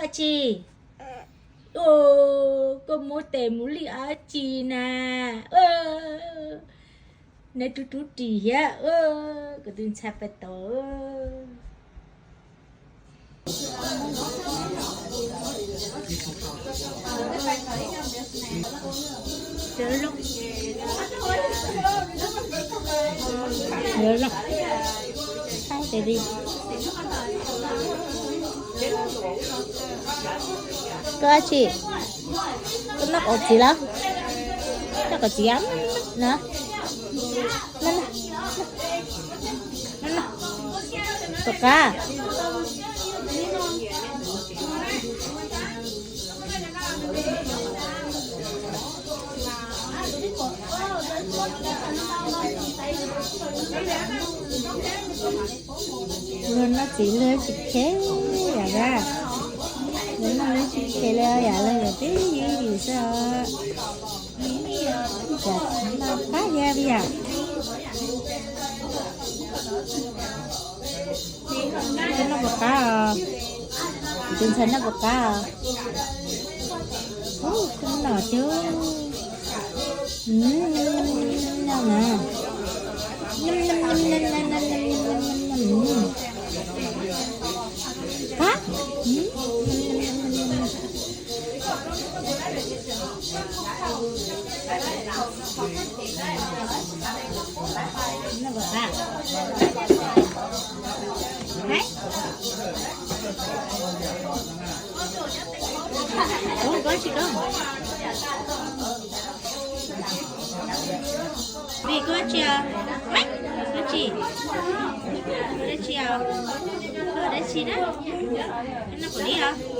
Dab tsi? Koj muab tes mus li dab tsi na? Neb rub rub ris thiab, kuv tus ntxhais pais tod. Koj dab tsi? Koj noj qos txiv lawm? Noj qos txiv na. Tom qab. Luag noj txiv luag tsis khev yam dab. Luag noj luag tsis khev li yam, luag yam twb yws yws xwb os. Yam noj qab yam yam. Koj noj puas qab os? Tus ntxhais noj puas qab os? Koj noj thiab. Noj mas. Qab. Noj puas qab? Hais. Koj tsis koj. Vim koj tsis, koj tsis, koj tsis, koj tsis na, koj noj qos liab os.